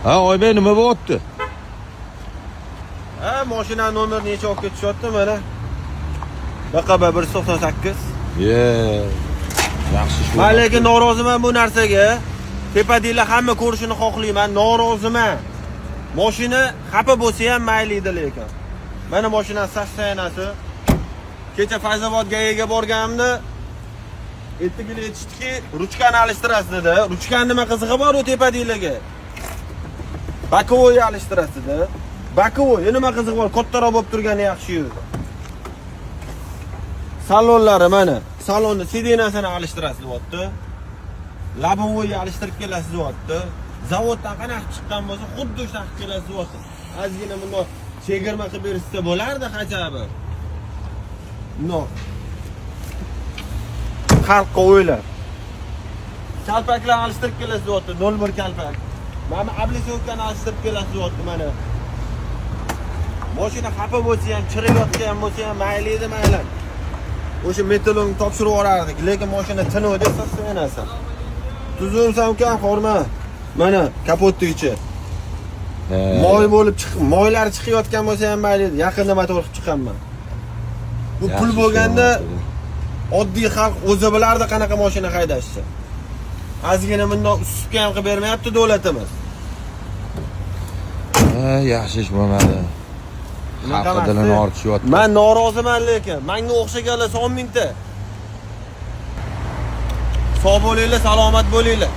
Ha, Oybek, nima bo'lyapti? Ha, mashina nomer necha olib ketishyapti mana. BQB 198. Ye. Yaxshi ish. Men lekin noroziman bu narsaga. Tepadagilar hamma ko'rishini xohlayman, noroziman. Mashina xafa bo'lsa ham mayli edi lekin. Mana mashina состояния si. Kecha Fayzobod ГАИ ga borganimda ertaga aytishdiki, ruchkani alishtirasiz dedi. Ruchkani nima qizig'i bor u tepadagilarga? Боковой alishtirasiz dedi. Боковой nima qizig'i bor? Kattaroq bo'lib turgani yaxshi-yu. Salonlari mana. Salonni сиденья sini alishtirasiz deyapti. Лобовой alishtirib kelasiz deyapti. Zavoddan qanaqa chiqqan bo'lsa, xuddi shunaqa qilib kelasiz deyapti. Ozgina bundoq chegirma qilib berishsa bo'lardi хотя бы. No. Xalqqa o'ylab. Kalpaklar alishtirib kelasiz deyapti, 01 kalpak. Mana облицовка ni alishtirib kelasiz deyapti mana. Mashina xafa bo'lsa ham, chirib yotgan bo'lsa ham mayli edi, mayli. O'sha metallolni topshirib yuborardik, lekin mashina tinuvdi состояния si. Tuzumsan ukam, horma. Mana kapotni ichi. Moy bo'lib chiq, moylari chiqayotgan bo'lsa ham mayli edi. Yaqinda motor qilib chiqqanman. Bu pul bo'lganda oddiy xalq o'zi bilardi qanaqa mashina haydashni. Ozgina bundoq ustupka ham qilib bermayapti davlatimiz. Ha, yaxshi ish bo'lmadi. Unaqa Xalqqa emas-da. dilini ortishyapti. Man noroziman lekin. Menga o'xshaganlar son mingta. Sog' bo'linglar, salomat bo'linglar.